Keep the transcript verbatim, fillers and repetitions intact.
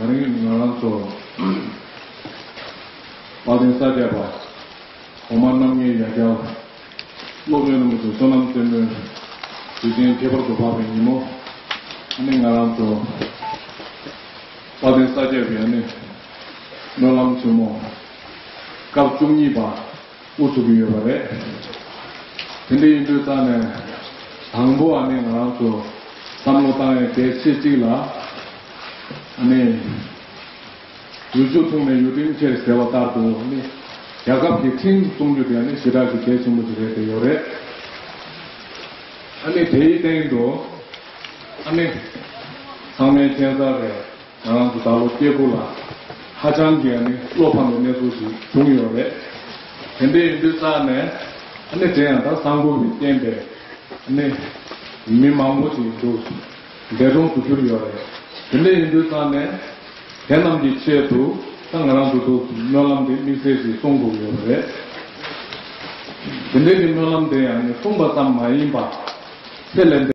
ད་རིང་ང་རང་ཚོ་དཔལ་ལྡན་ས་སྐྱ་པ་གོང་མ་རྣམ་ལྔའི་ཡ་གྱལ་སློབ་དཔོན་རིན་པོ་ཆེ་བསོད་ནམས་རྩེ་མོའི་དུས་ཆེན་ཁྱད་པར་དུ་འཕགས་པའི་ཉིན་མོ། ཨ་ནི་ང་རང་ཚོ་དཔལ་ལྡན་ས་སྐྱ་པའི་ཨ་ནི་སྨོན་ལམ་ཆེན་མོ་སྐབས་བཅུ་གཉིས་པ་དབུ་ཚུགས་ཀྱི་ཡོད་པ་རེད། དེ་འདྲ་ཡིན་དུས་ཙང་ནས་དང་པོ་ཨ་ནི་ང་རང་ཚོ་བསམ་བློ་བཏང་ཡས་གལ་ཆེ་གཅིག་ལ་ཨ་ནི། ཡུལ་ཕྱོགས་ཐོག་ནས་ཡུལ་ཕྲན་ཁྱེར་ཟེར་བ་ལྟར་དུ་ནི་རྒྱལ་ཁབ་ཀྱི་ཁྲིམས་སྲུང་རྒྱུ་དེ་ནི་ཞེ་དྲག་གི་གལ་ཆེན་པོ་ཞིག་རེད་དེ་ཡོད་རེད། ཨ་ནི་དེའི་སྟེང་དུ་ཨ་ནི་ཚང་མས་མཁྱེན་གསལ་རེད། ང་རང་ཚོ་ད་ལོ་སྐྱེ་དགུ་ལ་ཧ་ཅང་གི་ཨ་ནི་བློ་ཕམ་པའི་གནས་ཚུལ་ཞིག་བྱུང་ཡོད་རེད། དེ་འདྲ་ཡིན་དུས་ཙང་ནས་ཨ་ནི་དེ་ཡང་ད་གསར་འགོད་པའི་རྐྱེན་པས། ནི། མི་མང་པོ་ཞིག་འདུག་འདས་གྲོངས་སུ་གྱུར་ཡོད་རེད། དེ་འདྲ་ཡིན་དུས་ཙང་ནས། དེ་རྣམས་ཀྱི་ཆེད་དུ་ད་ང་རང་ཚོ་འདུག་སྨོན་ལམ་འདི་དམིགས་བསལ་ཞིག་གསུང་དགོས་ཡོད་པ་རེད། དེ་འདྲ་གི་སྨོན་ལམ་དེ་ཡང་ནི་གསུང་པ་ཙམ་མ་ཡིན་པ། ཚེ་ལས་འདས།